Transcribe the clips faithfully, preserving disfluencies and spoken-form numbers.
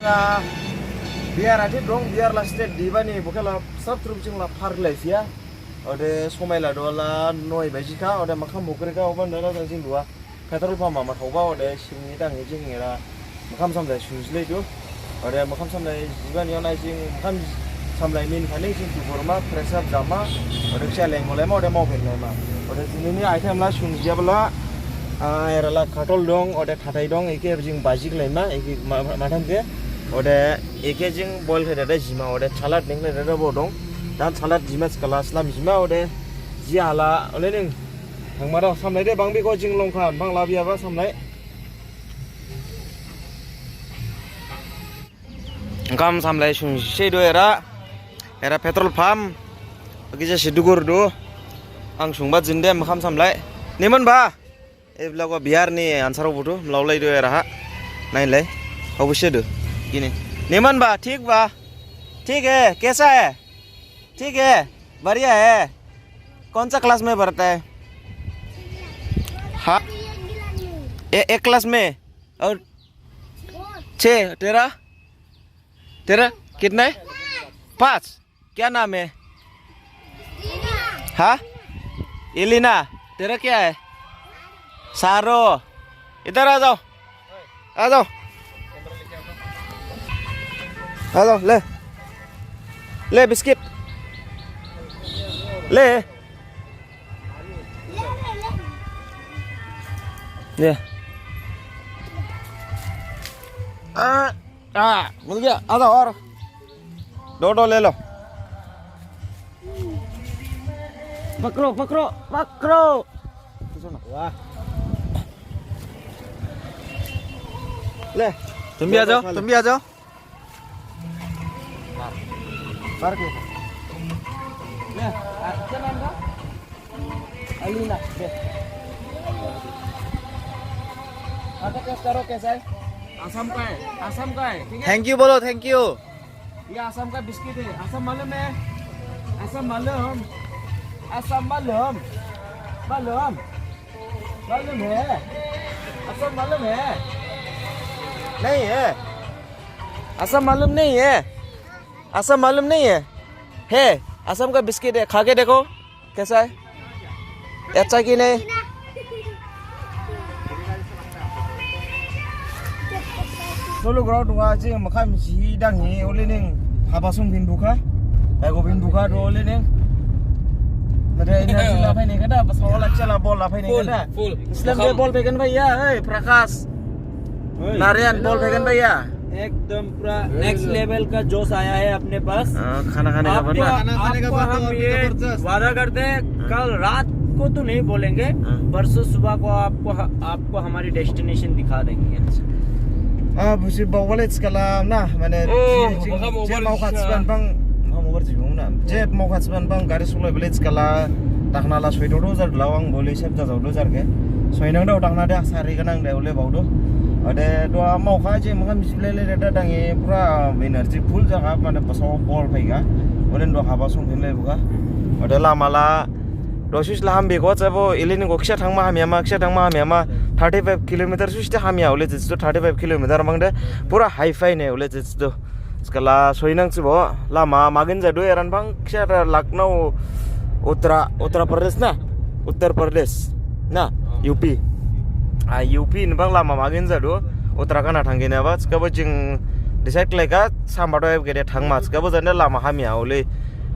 Bihar athe dong, Bihar la state dibani, bokhe la sab trup jing la phar lai phiya. Ode somai la dola noi baji kha, ode makham bukre kha, oban dara jang jing duha. Petrol pump ama thaoba, ode singni dang jing era makham samlai sujlai du. Ode makham samlai jibani yaona jing makham samlai min phani jing duborma, pressure jama, ode kisa lengmolaima, ode mophen laima. Ode jinini item la sungjabla, ah, era la khatol dong, ode thatai dong, eke jing bajik laima, eke ma-, ma-, matham khe, ode eke jing boil khe dada jima, ode salad ning khe dada bo dong, dan salad jima skala slam jima, ode ji hala, ole ning, thangma dong, samlai de, bangbi ko jing longkha, bang labiya ba samlai. Makham samlai sungse do era, era petrol pump, kisa si dugur do, ang sungba jinde makham samlai. Niman ba? Ebla ko Bihar ni answer buthu, mlaulai do era ha. Nailai. Obviously do. Gini. Niman ba, thik ba? Thik hai, kaisa hai? Thik hai, badhiya hai. Kaun sa class mein padhta hai? Ha? E-, ek class mein? Aur chhe, tera? Tera kitna hai? Paanch. Kya naam hai? Ha? Elina. Tera kya hai? Saro. Idhar aa jao. Aa jao. Aa jao, le. Le biscuit. Le. Le. Ah. Ah, mil gaya. Aa jao aur. Do, do, le lo. Pakro, pakro, pakro. Wah. Le. Tum bhi aa jao, tum bhi aa jao. Mar ke. Le, ah, kya naam tha? Alina, de. Khake test karo, kaisa hai? Assam ka hai, Assam ka hai, theek hai? Thank you bolo, thank you. Ye Assam ka biscuit hai, Assam malum hai? Assam malum? Assam malum? Malum? Malum hai? Assam malum hai? Nahi hai? Assam malum nahi hai? Assam malum nahi hai? Hai, Assam ka biscuit hai, khake dekho. Kaisa hai? Achcha ki nahi? Solo ground wa jing makham ji dang hi, ole ning haba sung phin bukha. Bego phin bukha do ole ning. Nade energy la phai ni kada, bas wala chala bol la phai ni kada. Full, full. Islam de bol phaikan bhaiya, hey, Prakash. Narayan, bol phaikan bhaiya. एकदम पूरा next level का जोश आया है अपने पास। हाँ, खाना खाने का आपको, बंदा। आपको हम ये वादा करते हैं, कल रात को तो नहीं बोलेंगे, परसों सुबह को आपको, आपको हमारी डेस्टिनेशन दिखा देंगे। Ah, busi bawale skala na, mane, oh, je, je, je mau khat sban bang, mau over jibung na. Je mau khat sban bang gari sulai bele skala, takna la soi dodo jar lawang bole sep jajau do jar ke. Soi nang dao takna de sari ganang de ule bau do. Ade do mau kha je makham jible le da dangi pura energy full jaga mane basao bol phaiga. Ode do haba sung phin lai bukha. Ode lama la do sus la hambi ko chabo ili ni ko kisa thangma hamyama, kisa thangma hamyama thirty five kilometer sus de hamya ule jis do thirty five kilometer mang de pura high fi ne ule jis do. Skala soi nang chibo lama magin jadu eran bang kisa da Lucknow, Uttar, Uttar Pradesh na? Uttar Pradesh na? U P. Ah, U P ni bang lama magin jadu. Uttarakhand thangina ba, skabo jing decide khlaikha, samba do gede thangma, skabo jande lama hamya ule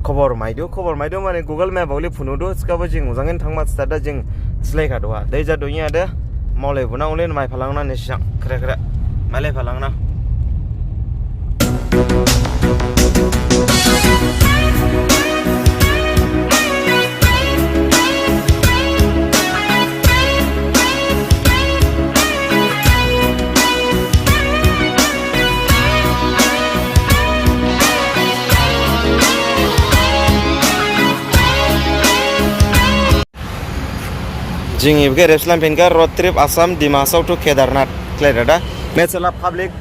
khobor maidu, khobor maidu mane Google Map ule phunu du, skabo jing ujangin thangma stada jing slai kha duha. Dei jadu ya de, maulai buna ule mai phalangna ni sang, kre kre, mailai phalangna. Jing ibge rep slam phinka road trip Assam, Dima Hasao to Kedarnath khlai dada. Mechela public,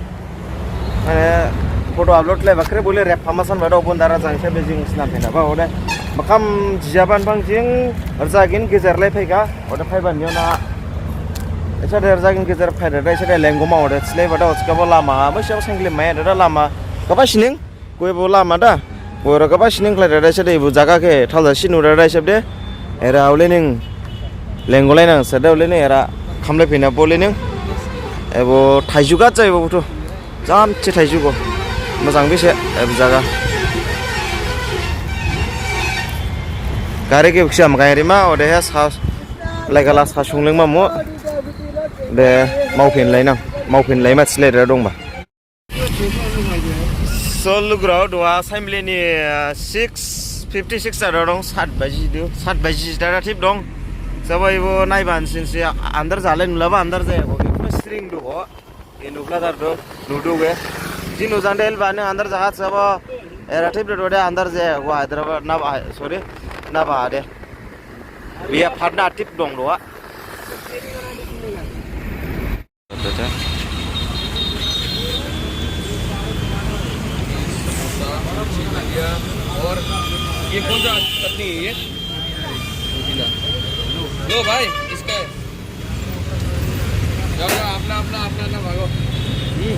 mane, photo upload khlai bakre bole rep phama san bada obon dara jang se be jing slam phina ba ode. Makham jijaban bang jing rjagin gejer lai phaika ode phaiban yona. Esa der jagin gejer phai dada, esa de lenggo ma ode, silai bada, oska bo lama, bo siya sengli maya dada lama, kaba sining, kue bo lama da, bo ro kaba sining khlai dada, esa de ibu jaga khe, thalja sinu dada, esa de, era ule ning, lenggo lai nang, esa de ule ning, era khamle phina bo ule ning, ebo thaiju gat jai bo buthu. Jam chithai jugo. Mojang bise, ebo jaga. Gari khe buksa makai rima, odehe sa, lai gala sa sungleng mamu. De, mauphin lai nang, mauphin lai ma chile de dongba. So, lugurao, duha saimli ni, uh, six fifty six ada dong, sat baji du, sat baji dada thip dong. Sabai bo naiban sinsi andar jalen laba andar jaya bo, bo sring du bo. Inu bladar do, nudu ge. Jinu jande el bane andar jagat sabo. Era tip do de andar je, wa Hyderabad na ba, sorry, na ba de. Biya phatna tip dong do. और ये कौन सा चटनी है ये? पुदीना। लो भाई, इसका है। जाओ, जाओ, अपना, अपना, अपना, अपना भागो। हम्म।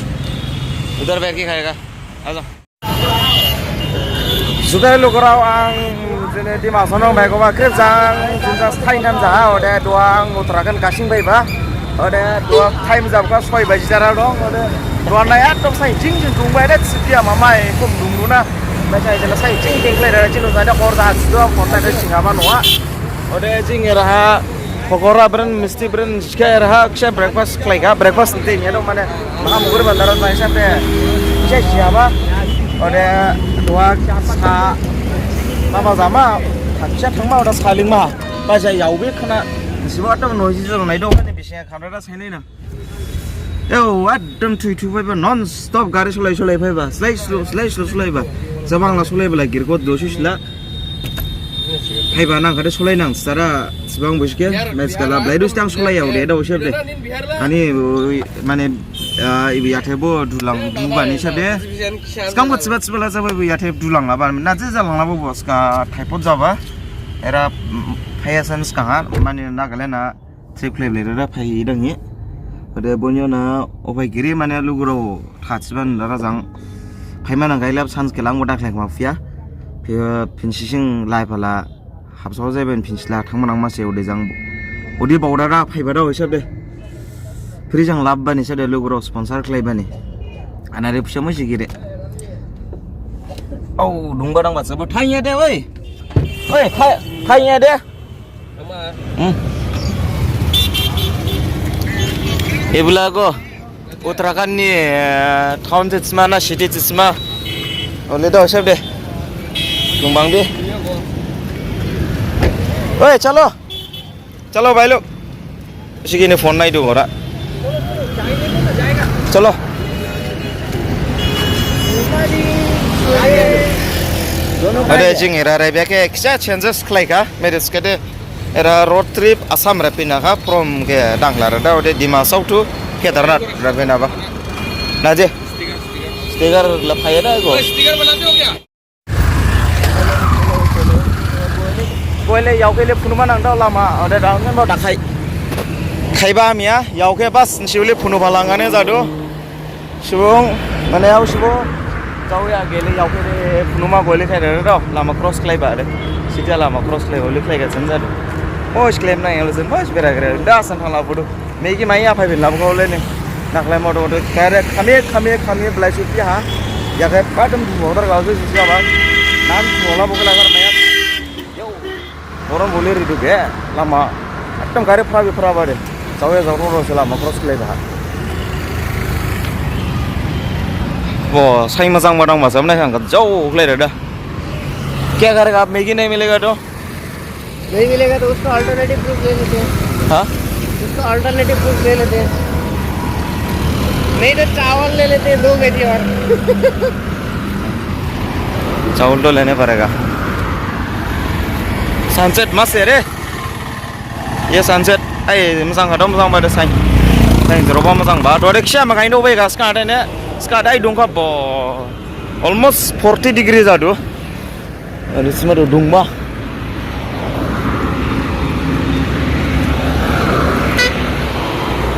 उधर बैठ के खाएगा। आ जाओ। Juthai lugurao, ang jene Dima Hasao nang bhai koba khrip jang, jinja sthai tham ja, ode duha ang Uttarakhand kasing bhai ba. Ode duha time jabkha soi baji jara dong, ode duha nai ekdom sai jing jing dungbai de, siti ama mai kum dungdu na. Bai sai jela sai jing jing khlai da, jinu jande hor da, duha hor da sing ama noa. Ode jing eraha, Pokora bren, misti bren, jika eraha, kisa breakfast khlaikha, breakfast nte niya dong mane, maha mugur bandaran bai sate, kisa siaba, ode duha sa, mama jama, kisa thangma, ode sa lingma, baja yaobi khana, sibo atam noji jong nai dong, mane bisi khana da sai nai na. Yo, ekdom thui thui phaiba, non stop gari solai solai phaiba, slai slow, slai slow solaiba. Jabang la solaiba la girkot dosi sila. Phaiba nang khade solai nang, sara sibang buske, mes kala blai dus tang solai ya, ude da usep de. Ani, ui, mane, ah, ibi yathe bo dulang, dubani sep de. Skang bo siba siba la jaba ibi yathe dulang la ba, na je jalang la bo bo, ska thaipot jaba. Era, mm, phaya san skang ha, mane Nagaland na. Trip khlaiblai dada phai dang hi. Ode bonyo na ophai giri mane lugurao thatsiban dada jang. Phaima nang gailap sans kelang bo dakhlai khma phiya. Phiya phinsising lai phala. Hapsa jaiban phinsila thangma nang mase ode jang. Ode baodada phaiba da hisab de. Free jang lab bani sade lugurao sponsor khlaibani. Anare phusa mo sigire. Au, dungba dang batsa bo thaiya de oi. Oi, thai-, thaiya de. Hmm. Ebla go Uttarakhand ni, eh, town tisma na city tisma. Ole do sab de. Lungbang bi. Oi, chalo. Chalo bhai log. Sigi ne phone nai du ora. Chalo. Ode jing era re bia khe kisa changes khlaikha, mere skade era road trip Assam re pina kha, from khe dangla re da, ode Dima Hasao to Kedarnath re pina ba. Na je? Sticker la phaya da go. Boile yaokhe le phunuma nang dao lama, ode dao nang dao dakhai. Khaiba miya, yaokhe bas nsiu le phunu phalangane jadu. Subung, mane yao subung. Jao ya gele yaokhe le phunuma boile khai dao, lama cross khlaiba de. Sida lama cross khlaiba le khlaiga jen jadu. Mos khlem nang yao jen, mos bera gere, da san thangla budu. Megi maya phai bin labo kau le ne. Naklai motor motor kare khami khami khami belai suti ha. Ya khe padam motor kau se sisi aba. Nan mola bo kala kar maya. Yo. Borom bole ridu be. Lama. Ekdom gari phra bi phra ba de. Jawe jao ro se lama cross khlai ba. Bo, sai mojang ma dang ma sam nai khang jao khlai da. Kya karega, aap Maggi nahi milega to? नहीं मिलेगा तो उसका alternative root ले लेते हैं। हाँ? उसका alternative root ले लेते हैं। नहीं तो चावल ले लेते हैं, दो केजी और। चावल तो लेने पड़ेगा। Sunset mase re. Ye sunset. Ai, mojang kha do, mojang ba de sain. Sain jero ba mojang ba. Dore kisa ma kaino bai ga ska de ne. Ska dai dungkha bo. Almost forty degree jadu. Ani sima do dungma.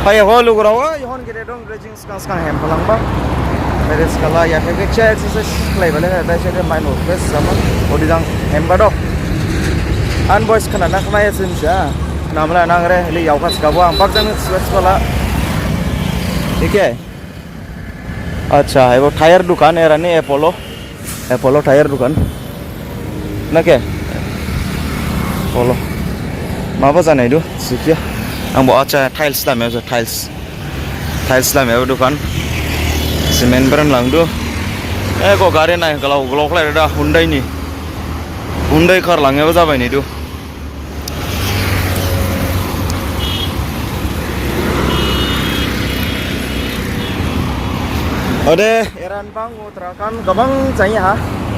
Phai ho lugurao, ihon gede dong, gede jing skang skang hem phalangba. Bere skala ya phai ke chair exercise khlaiba le, da se de mind fresh sama. Odi jang hem ba dok. An boys khna na khna ya sim sa. Namla nang re, le yau khas kabo, ang bak jang sweat skala. Thik hai. Acha, ebo tire dukan, era ni Apollo. Apollo tire dukan. Na ke? Apollo. Maba janai du, sikya. Ang bo acha tiles lam ya, tiles. Tiles lam ya dukan. Cement bran lang du. Ego gari nai, kalau glok lai da Hyundai ni. Hyundai car lang ya jabai ni du. Ode, eran bang Uttarakhand gabang jaya ha.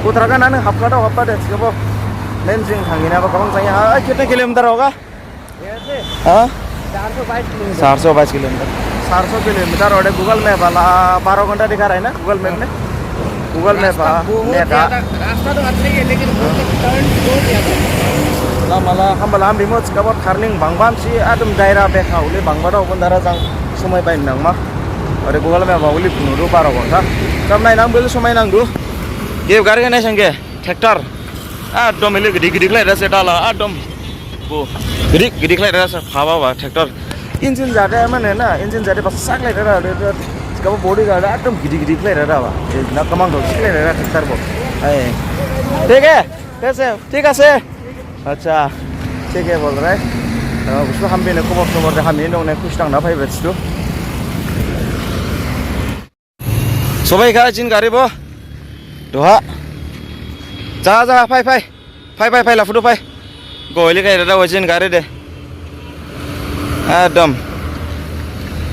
Uttarakhand ani hapkha da hapkha de, sikabo. Main jing thangina ba gabang jaya ha. Ai, kitne kilometer hoga? यहाँ से हाँ? चार सौ बाईस किलोमीटर। चार सौ बाईस किलोमीटर। चार सौ किलोमीटर, और Google Map वाला बारह घंटा दिखा रहा है ना, Google Map में? Google Map, रास्ता हाँ, बहुत net, हाँ। ज्यादा, रास्ता तो अच्छा ही है, लेकिन बहुत टर्न बहुत ज्यादा है। Lama la, hamba lam bimo, sikabo turning bang bam si, adum daira bekha, uli bang bada, ubun dara jang, somai bai nang ma. Ode Google Map ba uli phunu du baro ghonta. Tam nai nang bel somai nang du. Ye gari nai sangke, tractor. Adom ili gidi gidi khlai rase dala, adom. Bo, gidi gidi khlai rase phaba ba tractor. Engine jade mane na, engine jade bas sak khlai rara, sikabo body jade adom gidi gidi khlai rara ba. Na kamang do khlai rara tractor bo. Ai. ठीक है? कैसे? ठीक है से? अच्छा, ठीक है बोल रहा है। उसको हम भी ने खबर खबर दे, हम ही लोग ने कुछ तंग ना भाई बेच दो। Sobai kha jini gari bo. Duha. Ja, ja, phai, phai. Phai, phai, phai, laphudu, phai. Goili khlai rada, jini gari de. Adom.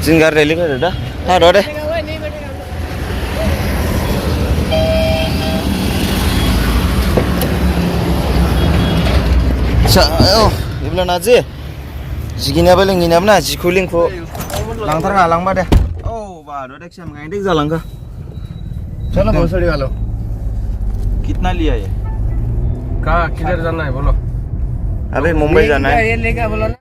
Jini gari de, likhlai rada. Ha, do de. Sa, oh, ibla naji. Jigini apa lingini apa na, jikhu lingkhu. Langthar nga langba de. Oh, ba, do de. Sam ngai dik jalangkha. चलो भोसड़ी वालों। कितना लिया ये? कहाँ, किधर जाना है बोलो? अबे मुंबई जाना है। ये लेगा बोलो ना।